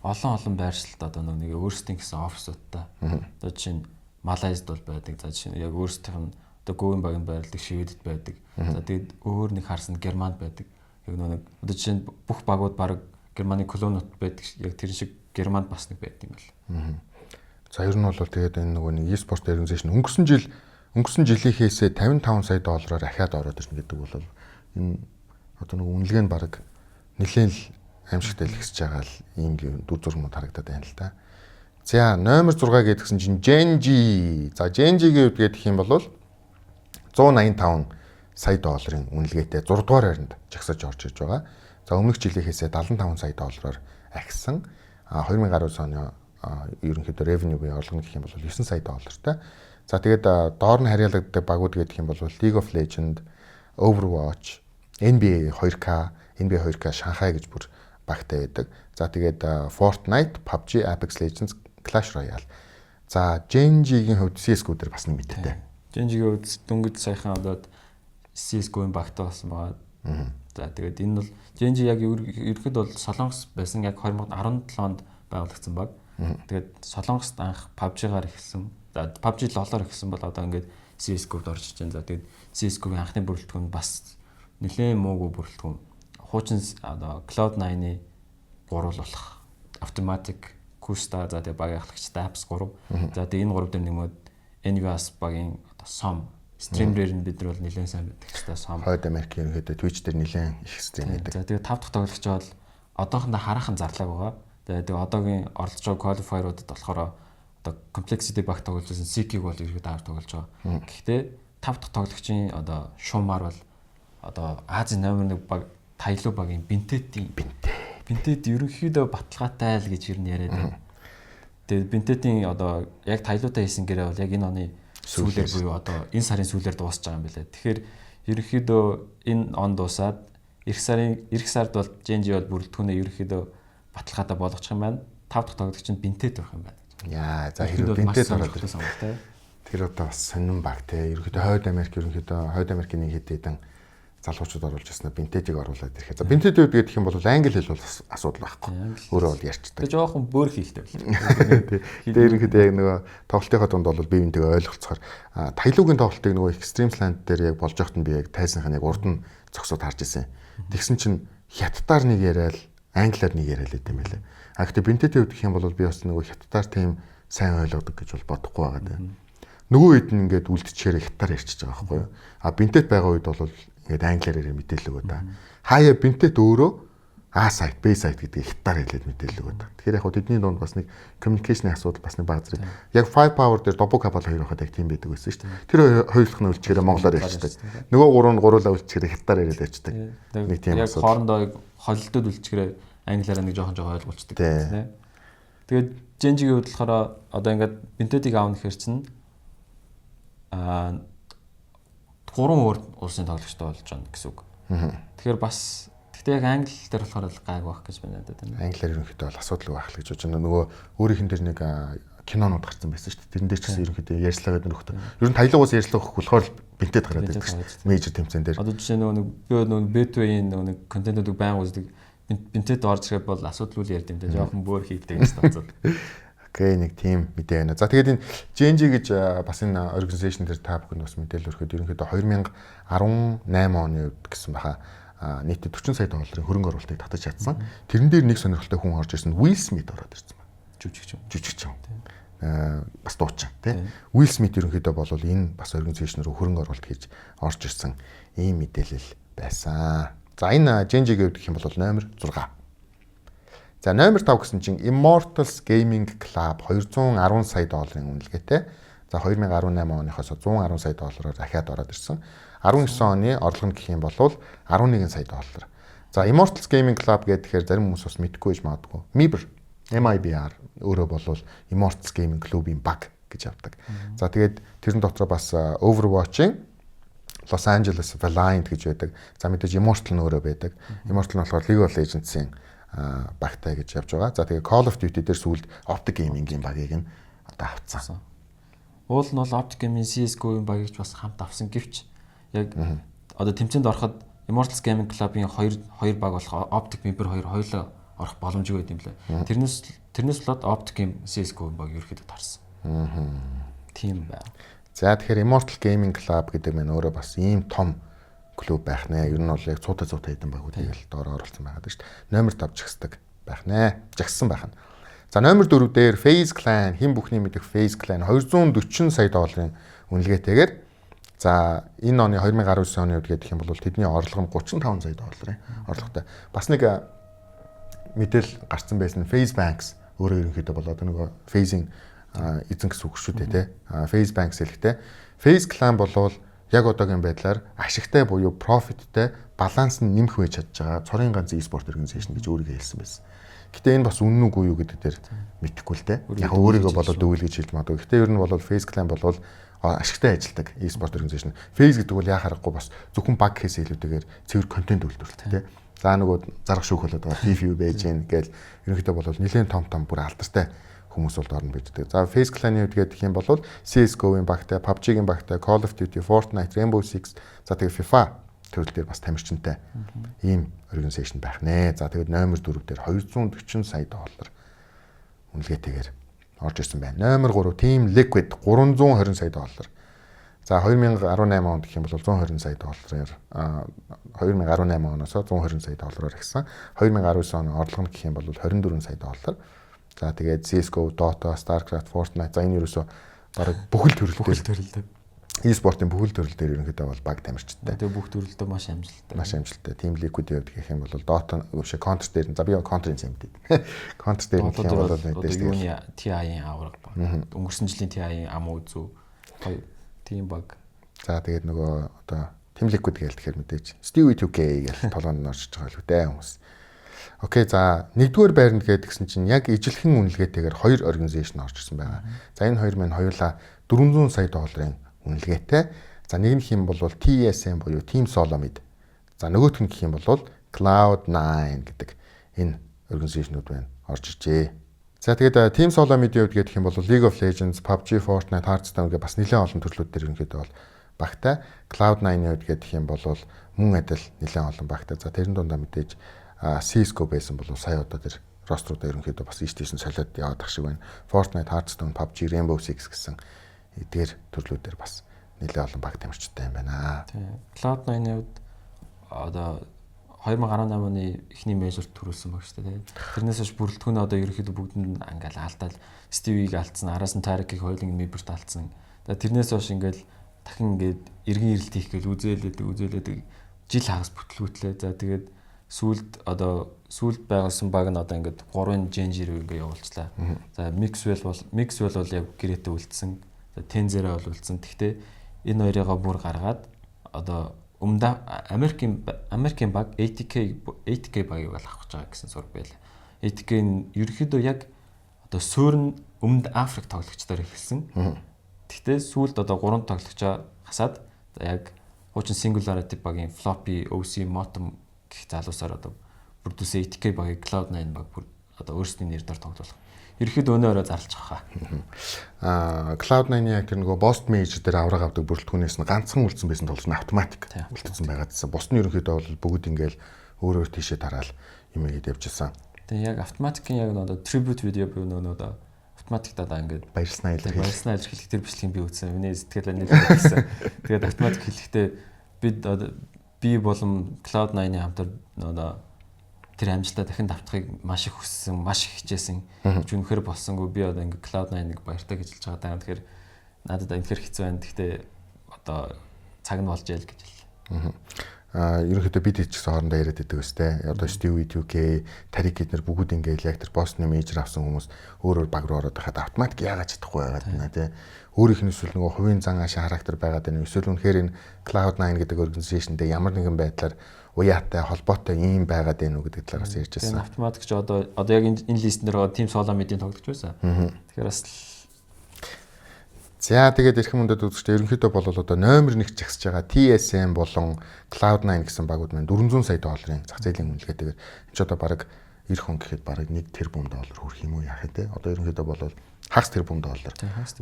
олон олон байршилт одоо нэг өөрсдийн гэсэн офисуудтай. Одоо жишээ нь Малайзд бол байдаг. За, жишээ нь яг өөрсдийнх нь одоо Go-ийн баг нь байрладаг, Шведэд байдаг. За, тэгээд өөр нэг харсан, Германд байдаг. Яг нэг одоо жишээ нь бүх багууд баг Германы колониуд байдаг. Яг тэр шиг Германд бас нэг байдаг юм байна. За, ер нь бол тэгээд энэ нөгөө нэг e-sport organization өнгөрсөн жилийнхээсээ 55 сая доллараар ахиад ороод ирнэ гэдэг бол энэ одоо нөгөө үнэлгээ нь баг нэлээд л аимшигтай л ихсэж байгаа л ийм л дүр зурмууд харагдаад байна л да. За, номер 6 гэдгсэн чинь Gen.G. За, Gen.G-ийн хувьд гэх юм бол 185 сая долларын үнэлгээтэй 6 дугаар байранд жагсаж орж ирж байгаа. За, өмнөх жилийнхээсээ 75 сая доллараар ахисан. А 2019 оны ерөнхийдөө revenue буюу орлого гэх юм бол 9 сая доллартай. За, тэгээд доор нь харьяалагддаг багууд гэх юм бол League of Legends, Overwatch, NBA 2K, NBA 2K Shanghai гэж бүр багтай байдаг. За, тэгээд Fortnite, PUBG, Apex Legends, Clash Royale. За, Gen.G-ийн хувьд CS:GO дээр бас нэг мэдээтэй. Gen.G-ийн хувьд дөнгөж саяхан одоо CS:GO-ийн багтай болсон байгаа. За, тэгээд энэ бол Gen.G яг ерөнхийдөө бол Солонгос байсан, яг 2017 онд байгуулагдсан баг. Тэгээд Солонгост анх PUBG-гаар эхэлсэн. За, PUBG LoL-оор эхэлсэн бол одоо ингээд CS:GO-д орж иж байна. За, тэгээд CS:GO-гийн анхны бүрэлдэхүүн бас нэлээд муугүй бүрэлдэхүүн. Хуучин одоо Cloud9-ы гурвал болох autimatic, koosta, за, тэгээд багийн ахлагч daps 3. За, тэгээд энэ гурав дээр нэмээд EnVyUs багийн одоо s0m streamer-ээр нь бид нар бол нэлээд сайн байдаг ч та s0m. Хойд Америк ерөнхийдөө Twitch дээр нэлээд их stream хийдэг. За, тэгээд тав дахь тоглогч бол одоохондоо хараахан зарлааг байгаа. Тэгээд одоогийн оролцож байгаа qualifier-уудад болохоор одоо Complexity баг тоглож байсан SeeKee-г бол ерөөдөө авч тоглож байгаа. Гэхдээ тав дахь тоглогчийн одоо шуумаар бол одоо Азийн номер 1 баг TYLOO багийн BnTeT-ийн. BnTeT. BnTeT ерөнхийдөө баталгаатай л гэж ер нь яриад байна. Тэгээд BnTeT-ийн одоо яг TYLOO-тай хийсэн гэрээ бол яг энэ оны сүүлээр буюу одоо энэ сарын сүүлээр дуусч байгаа юм билээ. Тэгэхээр ерөнхийдөө энэ он дуусаад эх сард бол Gen.G бол бүрэлдэхүүнээ ерөнхийдөө баталгаатай болгочих юм байна. Тав дахь тоглогч нь BnTeT байх юм байна. Яа, за, хэрвээ BnTeT ороод ирсэн сонголт. Тэр одоо бас сонин баг те. Ерөнхийдөө Хойд Америк, ерөнхийдөө Хойд Америкийн нэг хэд хэдэн залуучууд оруулж ирсэн, BnTeT-ийг оруулаад ирэхэд. За, BnTeT-ийн хувьд гэх юм бол англи хэл бол асуудал байхгүй. Өөрөө бол ярьцдаг. Тэгээ жоохон бөөр хэлтэй байлаа. Тэгээ ерөнхийдөө яг нөгөө тоглолтынхаа дунд бол бие биентэйгээ ойлголцохоор, TYLOO-гийн тоглолтыг нөгөө eXTREMESLAND дээр яг болж байхад нь би яг тайсанх нь яг урд нь зогсоод харж ирсэн. Тэгсэн чинь хятадаар нэг яриад, англиар нэг яриад байт юм байлаа. А гэхдээ BnTeT-ийн хувьд гэх юм бол би бас нөгөө хятадаар тийм сайн ойлгодог гэж бол бодохгүй байгаа тийм. Нөгөө хэд нь ингээд үлдчихээр хятаар ярьчихж байгаа байхгүй юу? А BnTeT байгаа үед бол ингээд англиар мэдээлэл өгöd та. Хаяа BnTeT өөрөө A site, B site гэдгийг хятаар хэлээд мэдээлэл өгöd. Тэгэхээр яг хөө тэдний дунд бас нэг communication-ы асуудал бас нэг баг зэрэг. Яг Five Power дээр Добо Кабал хоёр байхад яг тийм байдаг байсан шүү дээ. Тэр хоёр дахь нь үлчээрээ монголоор ярьчихдаг. Нөгөө гурав нь гуруулаа үлчээрээ хятаар яриад явчихдаг. Нэг тийм асуудал. Яг хоорондоо холилдоод үлчээрээ англиараа нэг жоохон жоохон ойлголцдог тийм. Тэгээд Gen.G-ийн хувьд болохоор одоо ингээд BnTeT-ийг аавна гэхэр чинь гурван өөр улсын тоглогчтой болж байна гэсэн үг. Тэгэхээр бас гэхдээ яг англи дээр болохоор л гайг байх гэж байна надад байна. Англиар ерөнхийдөө бол асуудал байх л гэж бодож байна. Нөгөө өөрийнх нь тэр нэг кинонууд гарсан байсан шүү дээ. Тэрэн дээр ч гэсэн ерөнхийдөө ярьцлагаад нөхөд. Ер нь таялгаас ярьцлага өгөх болохоор л BnTeT гараад ирдэг шүү дээ. Major тэмцээн дээр. Одоо жишээ нөгөө нэг би нөгөө Betway-ийн нөгөө нэг контентуудыг байнга үздэг. BnTeT орж ирэхэд бол асуудал үл ярьд юм те. Жохон бөөр хийдэг гэж тооцоод. Okay, нэг тийм мэдээ байна. За, тэгээд энэ Gen.G гэж бас энэ organization дээр та бүхэнд бас мэдээлэл өргөхөд ерөнхийдөө 2018 оны үед гэсэн баха нийтдээ 40 сая долларын хөрөнгө оруулалтыг татаж чадсан. Тэрэн дээр нэг сонирхолтой хүн орж ирсэн. Will Smith ороод ирсэн байна. Жүжигч юм. Жүжигч юм. Бас дуучин тий. Will Smith ерөнхийдөө бол энэ бас organization руу хөрөнгө оруулалт хийж орж ирсэн ийм мэдээлэл байсан. За, энэ Gen.G-ийн хувьд гэх юм бол номер 6. За, номер 5 гэсэн чинь Immortals Gaming Club 210 сая долларын үнэлгээтэй. За, 2018 оныхоос 110 сая доллараар дахиад ороод ирсэн. 19 оны орлого нь гэх юм бол 11 сая доллар. За, Immortals Gaming Club гэхээр зарим хүмүүс бас мэдэхгүй байж магадгүй. MIBR MIBR өөрөө бол Immortals Gaming Club-ийн баг гэж явдаг. За, тэгээд тэрэн дотор бас Overwatch-ийн Los Angeles Valiant гэж байдаг. За, мэдээж Immortal нь өөрөө байдаг. Immortal нь болохоор League of Legends-ийн багтай гэж явж байгаа. За, тэгээ Call of Duty дээр сүүлд Optic Gaming-ийн багийг нь одоо авцсан. Уул нь бол Optic Gaming CS:GO-ийн багийг ч бас хамт авсан гэвч яг одоо тэмцээнд ороход Immortals Gaming Club-ийн хоёр хоёр баг болох Optic MIBR хоёр хоёулаа орох боломжгүй байд юм лээ. Тэрнээс болоод Optic-ийн CS:GO-ийн баг ерөөхдөө тарсан. Тийм байна. За, тэгэхээр Immortal Gaming Club гэдэг маань өөрөө бас ийм том клуб байх нэ. Ер нь бол яг цуутай цуутай хэдэн багуудыг л доор оруулсан байгаа шүү дээ. Номер 5 жагсдаг байх нэ. Жагссан байх нь. За, номер 4 дээр FaZe Clan, хэн бүхний мэдэх FaZe Clan 240 сая долларын үнэлгээтэйгээр, за, энэ оны 2019 оны үед гэх юм бол тэдний орлого нь 35 сая долларын орлоготой. Бас нэг мэдээлэл гарцсан байсан, FaZe Banks өөрөө ерөнхийдөө бол одоо нөгөө FaZe-ийн эзэн гэсэн үг шүү дээ, тий. FaZe Banks хэлэхдээ FaZe Clan болвол яг одоогийн байдлаар ашигтай буюу profit тэй, баланс нь нэмэх байж чадж байгаа цорын ганц e-sport organization гэж өөрийгөө хэлсэн байсан. Гэтэ энэ бас үнэн үгүй юу гэдэг дээр мэдэхгүй л дээ. Яг өөрийгөө болоод үйл гэж хэлж магадгүй. Гэтэ ер нь бол FaZe Clan болвол ашигтай ажилладаг e-sport organization. FaZe гэдэг бол яа харахгүй бас зөвхөн баг гэхээс илүүтэйгээр цэвэр контент үйлдвэрлэдэг те. За, нөгөө зарга шүүх болоод байгаа Tfue байж гин гээл ерөнхийдөө бол нэлээд том том бүр алдартай хүмүүс бол орно биддэг. За, FaZe Clan-ы хувьд гэх юм бол CS:GO-ийн багтай, PUBG-ийн багтай, Call of Duty, Fortnite, Rainbow Six, за тэгээ FIFA төрөл дээр бас тамирчинтай ийм organization байх нэ. За, тэгээд номер 4 дээр 240 сая доллар үнэлгээтэйгээр орж ирсэн байна. Номер 3 Team Liquid 320 сая доллар. За, 2018 онд гэх юм бол 120 сая доллараар, 2018 оноос 120 сая доллараар ихсэн. 2019 оны орлого нь гэх юм бол 24 сая доллар. За, тэгээд CS:GO, Dota, StarCraft, Fortnite, за, энэ ерөөсөө бараг бүхэл төрөл дээр, төрөл дээр e-спортын бүхэл төрөл дээр ерөнхийдөө бол баг тамирчтай. Тэгээ бүх төрөлдөө маш амжилттай. Маш амжилттай. Team Liquid-ийн хувьд гэх юм бол Dota биш, Counter дээр нь, за, би Counter-ын юм дээ. Counter дээр нь гэх юм бол мэдээж юуны TI-ийн авраг баг. Өнгөрсөн жилийн TI-ийн ам үзүү. Хоёр тийм баг. За, тэгээд нөгөө одоо Team Liquid гээл тэгэхээр мэдээж Stewie 2K гэж толгоонд нь орж байгаа л үү хүмүүс. Okay, за, нэгдүгээр байранд гэдгсэн чинь яг ижилхэн үнэлгээтэйгээр хоёр organization орж ирсэн байгаа. За, энэ хоёр маань хоёулаа 400 сая долларын үнэлгээтэй. За, нэг нь хэм бол TSM буюу Team SoloMid. За, нөгөөх нь гэх юм бол Cloud9 гэдэг энэ organization-ууд байна орж иржээ. За, тэгээд Team SoloMid-ийн хувьд гэх юм бол League of Legends, PUBG, Fortnite, Hearthstone гэх бас нэлээд олон төрлүүд дээр ерөнхийдөө бол багтай. Cloud9-ийн хувьд гэх юм бол мөн адил нэлээд олон багтай. За, тэрэн дундаа мэдээж CS:GO байсан бол сая одоо тэр roster уудаа ерөнхийдөө бас ийш тийш нь солиод яваад ах шиг байна. Fortnite, Hearthstone, PUBG, Rainbow Six гэсэн эдгээр төрлүүдээр бас нэлээд олон баг тамирчтай юм байна. Тийм. Cloud9-ийн хувьд одоо 2018 оны эхний major төрүүлсэн баг шүү дээ. Тэрнээс хойш бүрэлдэхүүн одоо ерөнхийдөө бүгд нь ингээл алдаал Stewie-г алдсан, араас нь Tarik-ийг хоёуланг MIBR-т алдсан. За, тэрнээс хойш ингээл дахин ингээд эргэн ирэлт хийх гээл үзээлэдэг жил хагас бүтлгүүтлээ. За, тэгээд сүүлд одоо сүүлд байгуулсан баг нь одоо ингээд 3 Gen.G рүү ингээд явуулчлаа. За, Mixwell бол яг гэрээтэй үлдсэн. За, TenZ-ээрээ бол үлдсэн. Гэхдээ энэ хоёрыгоо бүр гаргаад одоо өмнөд Америкийн баг ATK багийг бол авах гэж байгаа гэсэн сураг байлаа. ATK нь ерөнхийдөө яг одоо суурь нь Өмнөд Африк тоглогчдоор эхэлсэн. Гэхдээ сүүлд одоо гурван тоглогчоо хасаад яг хуучин Singularity багийн Floppy, oSee, Motum гэх залуусаар одоо бүрдүүлсэн ATK багийг Cloud9 баг бүр одоо өөрсдийн нэр дээр тоглуулах. Ерөнхийдөө өнөө өрөө зарлж байгаа. Cloud9-ийн яг тэр нөгөө Boston Major дээр авраг авдаг бүрэлдэхүүнээс нь ганцхан үлдсэн байсан тоглож нь Autimatic үлдсэн байгаад байсан. Бус нь ерөнхийдөө бол бүгд ингээл өөр өөр тийшээ тараал юм игээд явжсэн. Тэгээ яг Autimatic-ийн яг нөгөө tribute видео буюу нөгөө одоо Autimatic даа ингээд баярснаа илэрхийлэх баярснаа илэрхийлэх тэр бичлэгийг би үзсэн. Миний сэтгэл нэлээд хэлсэн. Тэгээд Autimatic хэлэхдээ бид би болон Cloud9-ийн хамтар нөгөө тэр амжилтаа дахин давтахыг маш их хүссэн, маш их хичээсэн. Ч үнэхээр болсонгүй, би одоо ингээ Cloud9-ыг баяртай гэж хэлж байгаа даа. Тэгэхээр надад үнэхээр хэцүү байна. Гэхдээ одоо цаг нь болж ял гэж хэллээ. Ерөнхийдөө бид ч гэсэн хоорондоо яриад байдаг өстэй. Одоо Stewie 2K, Tarik эднэр бүгд ингээл яг тэр Boston Major авсан хүмүүс өөр өөр баг руу ороод байхад Autimatic яагаад чадахгүй байгаад байна те. Өөрийнх нь эсвэл нөгөө хувийн зан аашаа характер байгаад байна. Эсвэл үнэхээр энэ Cloud9 гэдэг organization дээр ямар нэгэн байдлаар уяатай, холбоотой ийм байгаад байна уу гэдэг талаар бас ярьж байсан. Autimatic ч одоо яг энэ list дээр Team Solo Mid-ийн тоглогч байсан. Тэгэхээр бас За, тэгээд эрхэм хүндэт үзэгчдээ, ерөнхийдөө бол одоо номер 1 жагсаж байгаа TSM болон Cloud9 гэсэн багууд маань 400 сая долларын зах зээлийн үнэлгээтэйгээр энэ ч одоо бараг 90 он гэхэд бараг 1 тэрбум доллар хүрэх юм уу яах вэ те. Одоо ерөнхийдөө бол хагас тэрбум доллар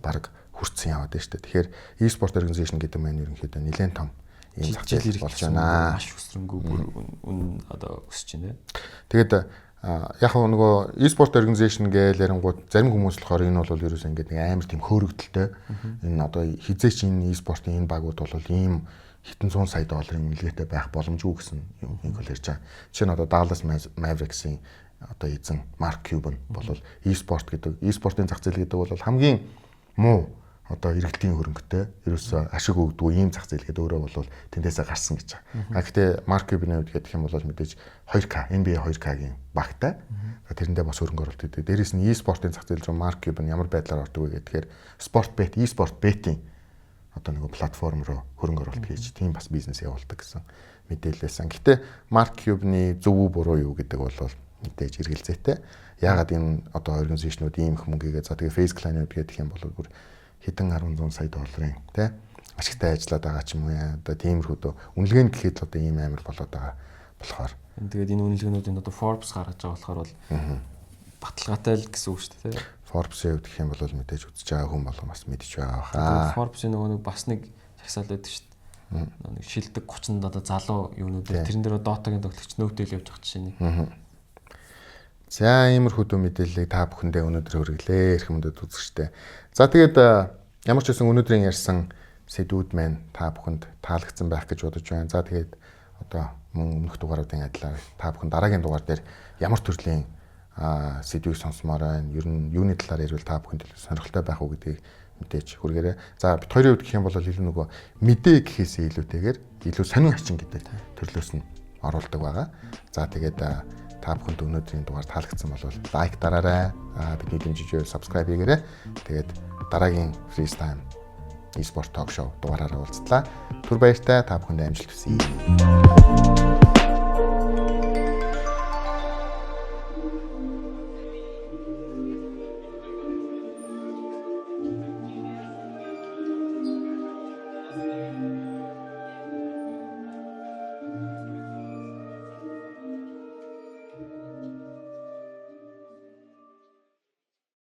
бараг хүрсэн яваад байна шүү дээ. Тэгэхээр e-sport organization гэдэг маань ерөнхийдөө нэлээд том ийм зах зээл болж байна. Маш өсрөнгөө бүр үн одоо өсөж байна. Тэгээд яг нөгөө e-sport organization гээл ярингууд зарим хүмүүс болохоор энэ бол ерөөсөө ингээд нэг амар тийм хөөрөгдөлтэй. Энэ одоо хизээч энэ e-sport-ын энэ багууд бол ийм хэдэн зуун сая долларын үнэлгээтэй байх боломжгүй гэсэн юм бол ярьж байгаа. Жишээ нь одоо Dallas Mavericks-ийн одоо эзэн Mark Cuban бол e-sport гэдэг, e-sport-ын зах зээл гэдэг бол хамгийн муу одоо эргэлтийн хөрөнгөтэй, ерөөсөө ашиг өгдөггүй ийм зах зээл гэдэг өөрөө бол тэндээсээ гарсан гэж байгаа. А гэхдээ Mark Cuban-ы хувьд гэх юм бол мэдээж 2K, NBA 2K-гийн багтай. Тэрэндээ бас хөрөнгө оруулалт хийдэг. Дээрээс нь e-sport-ын зах зээл рүү Mark Cuban ямар байдлаар ордог вэ гэхээр sport bet, e-sport bet-ийн одоо нэг платформ руу хөрөнгө оруулалт хийж тийм бас бизнес явуулдаг гэсэн мэдээлэл байсан. Гэхдээ Mark Cuban-ы зөв үү буруу юу гэдэг бол мэдээж эргэлзээтэй. Яагаад энэ одоо organization-ууд ийм их мөнгөгээ, за тэгээ FaZe Clan-ууд гэх юм бол бүр хэдэн 10 сая долларын тий ашигтай ажиллаад байгаа ч юм уу яа. Одоо тиймэрхүү дөө үнэлгээ нь гэхэд л одоо ийм амар болоод байгаа болохоор. Тэгээд энэ үнэлгээнүүдийн одоо Forbes гаргаж байгаа болохоор бол баталгаатай л гэсэн үг шүү дээ. Forbes-ийн хувьд гэх юм бол мэдээж үзэж байгаа хүн болгон бас мэдж байгаа баха. Forbes-ийн нөгөө нэг бас нэг жагсаал байдаг шүү дээ. Нэг шилдэг 30-нд одоо залуу юунууд тэрэн дээр Dota-гийн тоглогч N0tail явж байгаа жишээ нэг. За, иймэрхүү мэдээллийг та бүхэндээ өнөөдөр хүргэлээ. Эрхэм хүндэт үзэгчдээ. За, тэгээд ямар ч байсан өнөөдрийн ярьсан сэдвүүд маань та бүхэнд таалагдсан байх гэж бодож байна. За, тэгээд одоо мөн өмнөх дугааруудын адилаар та бүхэн дараагийн дугаар дээр ямар төрлийн сэдвийг сонсомоор байна. Ер нь юуны талаар ярил та бүхэнд сонирхолтой байх уу гэдгийг мэдээж хүргээрэй. За, бид хоёрын хувьд гэх юм бол илүү нөгөө мэдээ гэхээсээ илүүтэйгээр илүү сонин ачин гэдэг төрлөөс нь оруулдаг байгаа. За, тэгээд та бүхэнд өнөөдрийн дугаар таалагдсан бол like дараарай. Бидний дэмжиж байвал subscribe хийгээрэй. Тэгээд дараагийн Freeze Time e-sport talk show дугаараараа уулзлаа. Түр баяртай, та бүхэнд амжилт хүсье.